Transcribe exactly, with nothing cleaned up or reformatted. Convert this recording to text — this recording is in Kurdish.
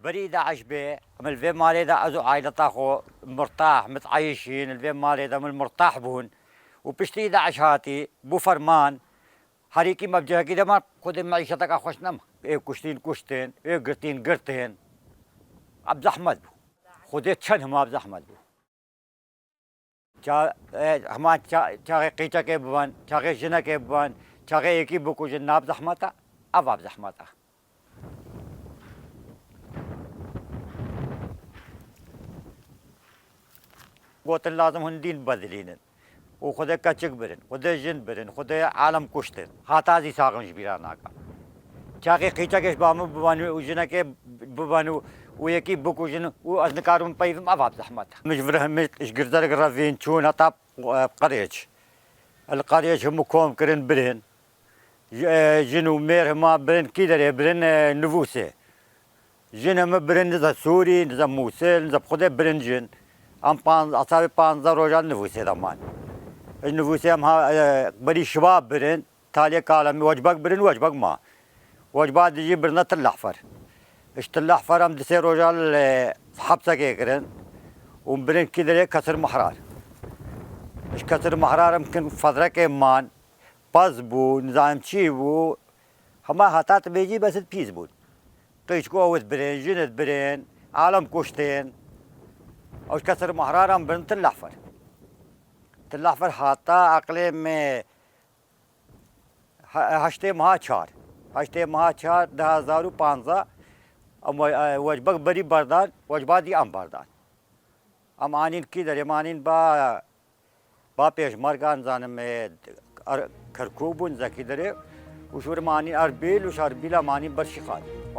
Berî DAIŞ bê, em li vê malê de ez û aîleta xwe murtah, miteyîşîn, li vê malê de min murtah bûn. Û piştî DAIŞ hatî, bû ferman, herîkî me bi cihekî de man, xwedê meîşeteka xweş nema. Ê kuştîn kuştin, ê girtîn girtin. Ev zehmet bû. Xwedê çend hema ev zehmet bû. Ça-, e, hema ça-, çaxê qîçekê biban, çaxê jinekê biban, çaxê yekî bikujin, nav zehmet e, ev av zehmet e. Gotin lazim hûn dîn bedilînin. Û xwedê keçik birin, xwedê jin birin, xwedê alem kuştin. Hata zî saxin ji bîra naka. Çaxê qîçekê ji ba min biban û jinekê biban û, û yekî bikujin û ez nikarim peyvim, ev av zehmet e. Min ji vir hemî ji Girzerik revîn çûn heta, e, Qirêç. Li Qirêç hemû kom kirin birin. Ji-, e, jin û mêr hema birin kî derê birin, e, Nivûsê. Jin hemû birin nize Sûrî, nize Mûsil, nize bi Xwedê birin jin. Em panz-, hesabê panzdeh rojan Nivûsê de man. Ji Nivûsê em ha, e, berî şiva birin. Taliyê kalemî wecbek birin, wecbek ma. Wecba dijî birine Tillahfer. Ji Tillahfer em di sê roja li hepsekê kirin û birin kî derê Kesir Mihrar. Ji Kesir Mihrar em kin fedrekê man, pez bû, nizanim çi bû, hema heta tu bêjî bes pîs bûn. Qîçko ew dibirin, jin dibirin, alem kuştin. Ew ji Kesir Mihrar em birin Tillahfer. Tillahfer hata aqilê me He-, heştê meha çar. Heştê meha çar, du hezar û panzdeh. Em we-, e, wecbek berî berdan, wecba dî em berdan. Em anîn kî derê? Em anîn ba, ba pêşmerga, nizanim, e, er-, Kerkûk bûn, zekî derê. Û şûr em anîn Erbîl û ji Erbîl em anîn ber Şîxanî.